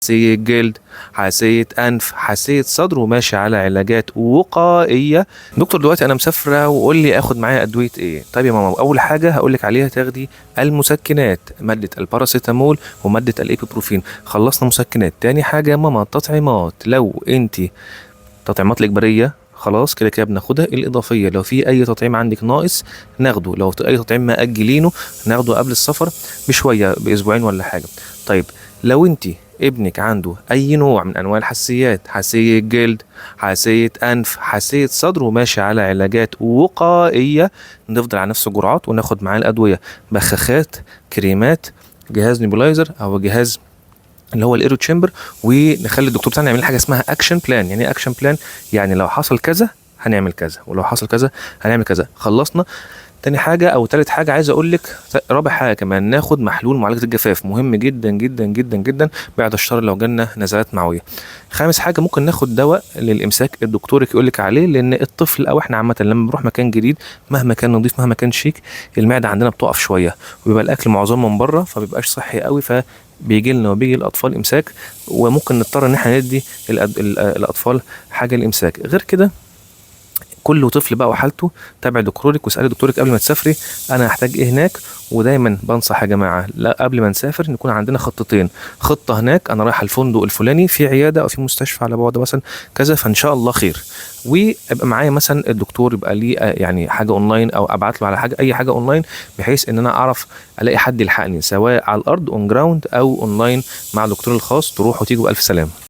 حساسية جلد، حساسية أنف، حساسية صدر، وماشي على علاجات وقائية. دكتور دلوقتي أنا مسافرة وقول لي آخد معايا أدوية إيه؟ طيب يا ماما، أول حاجة هقول لك عليها تاخدي المسكنات، مادة الباراسيتامول ومادة الإيبوبروفين. خلصنا مسكنات. تاني حاجة يا ماما تطعيمات، لو أنت تطعيمات الإجبارية خلاص كده كده بناخدها، الإضافية لو في أي تطعيم عندك ناقص ناخده، لو في أي تطعيم مأجلينه ناخده قبل السفر بشوية، بأسبوعين ولا حاجة. طيب لو أنت ابنك عنده أي نوع من أنواع الحساسيات، حساسية جلد، حساسية أنف، حساسية صدر، وماشي على علاجات وقائية، نفضل على نفس الجرعات وناخد معاه الأدوية، بخاخات، كريمات، جهاز nebulizer أو جهاز اللي هو ال AeroChamber، ونخلي الدكتور بتاعنا يعمل حاجة اسمها action plan. يعني ايه action plan؟ يعني لو حصل كذا هنعمل كذا، ولو حصل كذا هنعمل كذا. خلصنا. تاني حاجة او تالت حاجة عايز اقول لك، رابع حاجة كمان، ناخد محلول معالجة الجفاف، مهم جدا جدا جدا جدا بعد الشر لو جالنا نزلات معويه. خامس حاجة ممكن ناخد دواء للامساك الدكتور يقول لك عليه، لان الطفل او احنا عامة لما بنروح مكان جديد مهما كان نظيف مهما كان شيك، المعدة عندنا بتقف شوية، وبيبقى الاكل معظمه من بره فبيبقاش صحي قوي، فبيجي لنا وبيجي الاطفال امساك، وممكن نضطر ان احنا ندي الاطفال حاجة للامساك. غير كده كل طفل بقى وحالته، تابع دكتورك واسالي دكتورك قبل ما تسافري انا هحتاج ايه هناك. ودايما بنصح يا جماعة، لا قبل ما نسافر نكون عندنا خطتين، خطه هناك انا رايح الفندق الفلاني في عيادة او في مستشفى على بعد مثلا كذا، فان شاء الله خير، وابقى معايا مثلا الدكتور يبقى ليه يعني حاجة اونلاين، او ابعت له على حاجة، اي حاجة اونلاين، بحيث ان انا اعرف الاقي حد يلحقني سواء على الارض on ground او اونلاين مع الدكتور الخاص. تروحوا وتيجوا بالف سلامه.